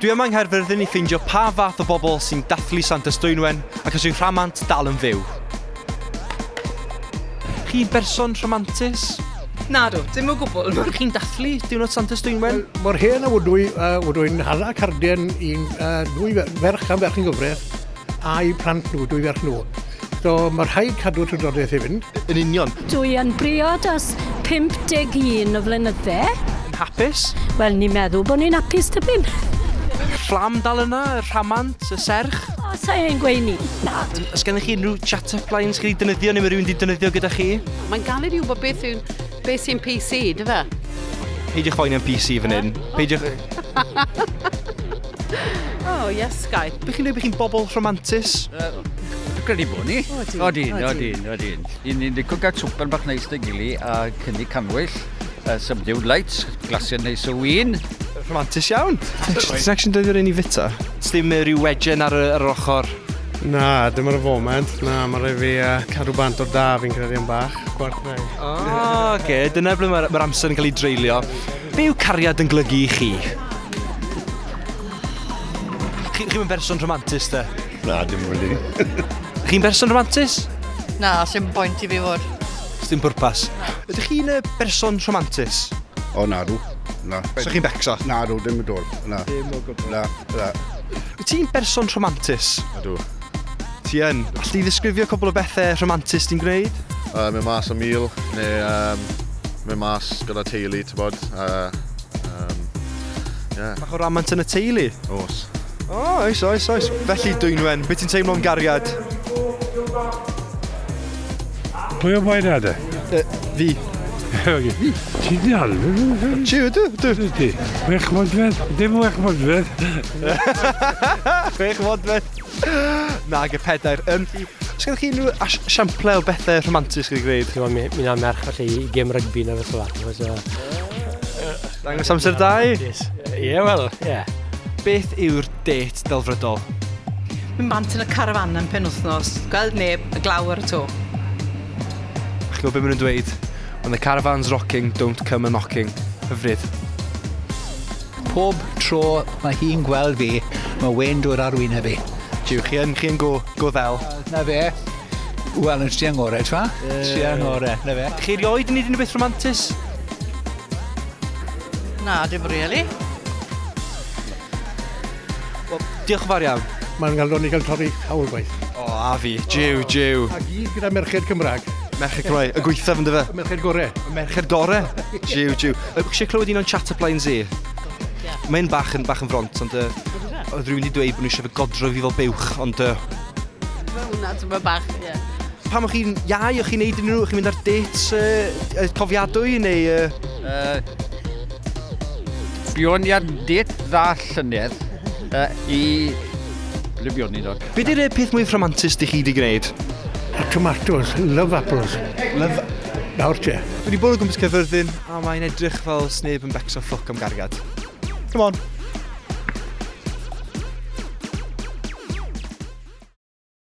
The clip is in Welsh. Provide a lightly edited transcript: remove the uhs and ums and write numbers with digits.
Dwi yma yng Nghaerfyrddin i ffeindio pa fath o bobl sy'n dathlu Santes Dwynwen ac os yw rhamant dal yn fyw. Chi'n berson rhamantus? Nadw, dim o gwbl. Chi'n dathlu diwrnod Santes Dwynwen? Mor hen a wydw i, wydw i'n hala cardien i'n dwy ferch am ferch yn gyfraith a'i plant nhw, dwy ferch nhw. So mae rhaid cadw traddodiaeth i fynd. Yn union. Dwi yn briod ers 51 o flynydde. Yn hapus? Wel, ni'n meddwl bod ni'n hapus tipyn. Fflam dal yna, y rhamant, y serch? O, sa i'n gweud ni. Na. Oes gennych chi unrhyw chat-up lines chi wedi defnyddio neu mae rhywun wedi defnyddio gyda chi? Mae'n galed i wybod beth yw'n beth sy'n PC, dy fe? Peidiwch phoeni am PC fan hyn. Peidiwch. Oh, yes, Guy. Bych chi'n dweud bod chi'n bobl rhamantus? Dwi'n credu bod ni. Odyn, odyn, odyn. Ni'n licio gael swper bach neis 'da gili a cynnig cannwyll, subdued lights, glasiau neis o win. Rhamantus iawn. Ti'n actually dweud un i fita? Dim rhyw wedgen ar yr ochr? Na, dim ar y foment. Na, mae rhaid fi cadw bant o'r da fi'n credu am bach. Gwerth neu. O, oh, oce. Dyna ble mae'r amser yn cael ei dreulio. Be yw cariad yn golygu i chi? Chi'n berson rhamantus, te? Na, dim really. Chi'n berson rhamantus? Na, sy'n bwynt i fi fod. Dim pwrpas. Ydych chi'n berson rhamantus? O, nadw. Na. So chi'n becso? Nadw, dim at all. Na. Dim o gwbl. Na, na. Wyt ti'n berson rhamantus? Ydw. Ti yn? Alli di ddisgrifio cwbl o bethau rhamantus ti'n gwneud? Mynd mas am meal, neu mynd mas gyda teulu, ti'n bod. Yeah. Bach o ramant yn y teulu? Oes. O, oes. Felly, Dwynwen, beth ti'n teimlo am gariad? Pwy o boi na de? Fi. Ti'n dal? Ti, ydw. Ti. 6 modfedd? Dim 6 modfedd. 6 modfedd. Na, ge 4. Os gennych chi unrhyw esiample o bethau rhamantus chi wedi gwneud? Ti'n mi na merch felly i gêm rygbi na beth fel 'na. So, Dangos amser da i? Ie, wel, ie. Beth yw'r date delfrydol? Mynd bant yn y carafan am penwythnos, gweld neb, y glaw ar y to. Chi'n gwybod beth maen nhw'n dweud? "When the caravan's rocking, don't come a knocking." Hyfryd. Pob tro mae hi'n gweld fi, mae wên dod ar wyneb fi. Jiw, chi yn go ddel. Na fe. Wel, yn trian ngorau, t'wa? Trian ngorau, na fe. Chi erioed yn neud unrhyw beth rhamantus? Na, dim really. Wel, diolch yn fawr iawn. Mae'n galon i gael torri hawl gwaith. O, a fi. Jiw, jiw. A gyd gyda merched Cymraeg. Merched Cymraeg. Y gweithaf yn dyfe? Y merched gore. Y merched gore. Jiw, jiw. Eisiau clywed un o'n chat-up lines i? Mae'n bach yn front, ond oedd rhywun wedi dweud bod nhw eisiau fy godro fi fel buwch, ond Hwnna, ti'n bach, ie. Pam o'ch chi'n iau, o'ch chi'n neud unrhyw, o'ch chi'n mynd ar dates cofiadwy, neu? Buon ni ar date dda llynedd i... Ble buon ni dod? Be di'r peth mwy rhamantus di chi wedi gwneud? Tomatoes, love apples. Love. Nawr te. Dwi wedi bod o gwmpas Caerfyrddin, a mae'n edrych fel sneb yn becso ffwc am gariad. Come on.